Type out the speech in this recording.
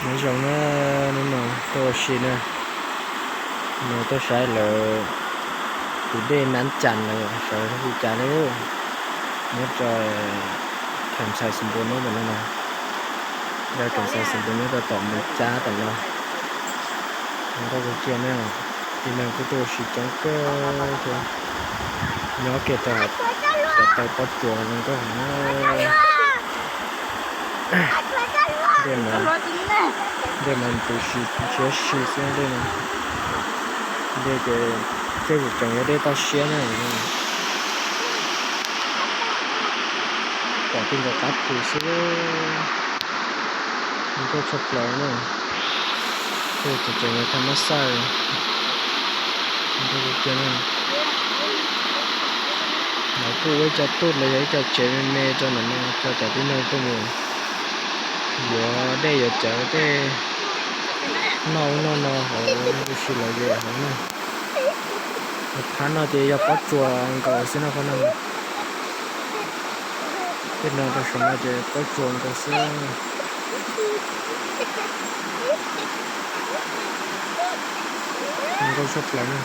Nyob zoo na, hnub no tuaj ua si na, no tuaj saib lawv tus dej Nab Cas lawv sawv li cas lub, nyob rau Kheem Xais Xus Npus nyob tom no na, yog Kheem Xais Xus Npus nyob rau tom Npus Cab tom no. Nkauj kawg kiag na, tib neeg kuj tuaj ua si coob kawg thiab, nyob kiag rau cov taw pob tsuas zoo nkauj heev na. Dej mas, dej mas tu siab si xwb dej no, dej ces tej zaum tseem yog dej toj siab na. Pom tej nkaus qab tus xwb, zoo nkauj tshaj plaws na. Tej zaum tseem yog thaj mab xaj, zoo nkauj kawg kiag na. Lawv kuj ua ib co tuj los yog ib co tsev me me rau ntawm no rau cov tib neeg tuaj mus yuav dej yuav cawv tej, noj ub noj no hauv, tab sis lawv yuav hauv na. Phab no ces yog pob tsuas nkaus xwb no, phab no. Tej no rau saum no ces pob tsuas nkaus xwb. Zoo nkauj tshaj plaws na.